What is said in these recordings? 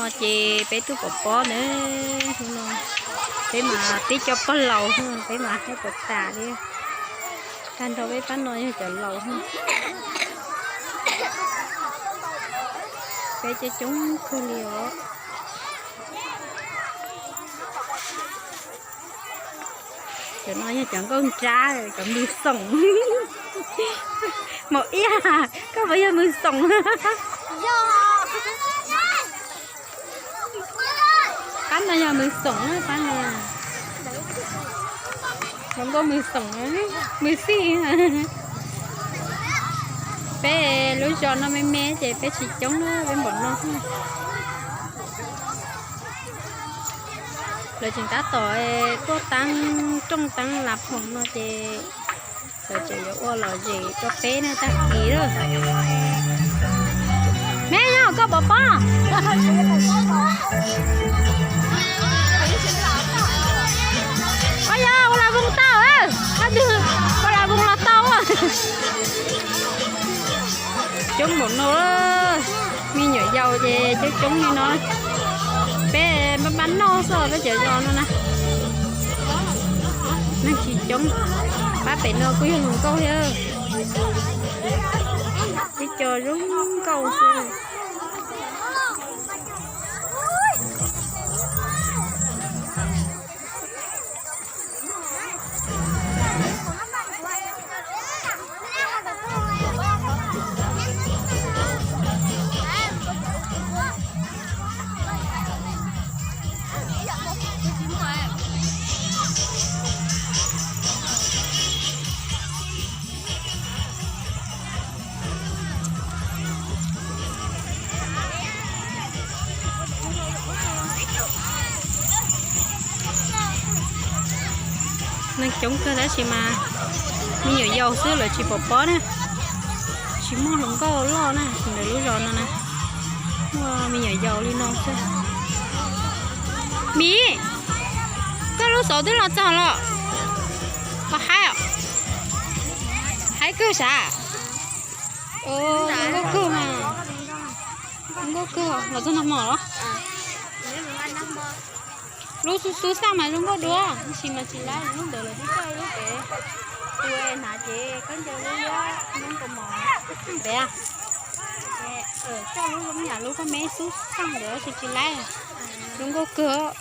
Ces peb tuaj pov pob na, peb mas tib co pog laus, peb mas haj pom tas li. Tag nrho peb pab no yog cov laus. Peb coob coob kawg li os. Cov no yog cov nkauj nrab, cov mws xoom. Maum Iab, koj puas yog mws xoom? Pab no yog mws xoom na, pab no. Hluas nkauj mws xoom, mws xij. Peb lub zos no me me ces peb tsis coob na, peb npaum no. Lawv tseem tab tom tuaj teeb rooj teeb las phoom no ces lawv tseem yuav ua lom zem rau peb na tag kis lawm. Me nyob koj pov pob. Ua yog ua las voos tau, ua las voos los tau. Coob npaum no, me nyuam yaus ces coob coob li no. Peb pab pab noj xwb peb cov zos no na. Neeg tsis coob, pab pem no kuj yog hluas nkauj thiab. Peb cov zoo nkauj xwb. Neeg coob kawg tab sis mas me nyuam yaus xwb lawv tsis pom pob na. Tsis muaj hluas nkauj loj na, ntawm lub zos no na, muaj me nyuam yaus li no xwb. Miv, koj lub xauv twb los txog los? Koj haib, haib kawg sav. Zoo nkauj kawg mas. Zoo nkauj kawg, los txog nag hmo los? Lub xub xub xaj mas zoo nkauj dua, tab sis mas tsis laib, lub ntawd lawv twb coj lub pem tua hnav ces khaub ncaws liab liab, Hmoob kaus mom pem. Coj lub zoo yam lub koj me xub xaj ntawd tab sis tsis laib, zoo nkauj kawg.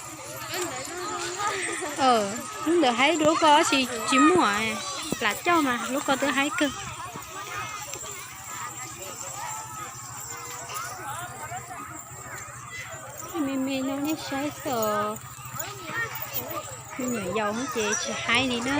Lub ntawd haib dua koj tab sis tsis muaj plam coj mas lub koj twb haib kawg. Me me no nej saib xwb, me nyuam yaus ces tsis haib li na.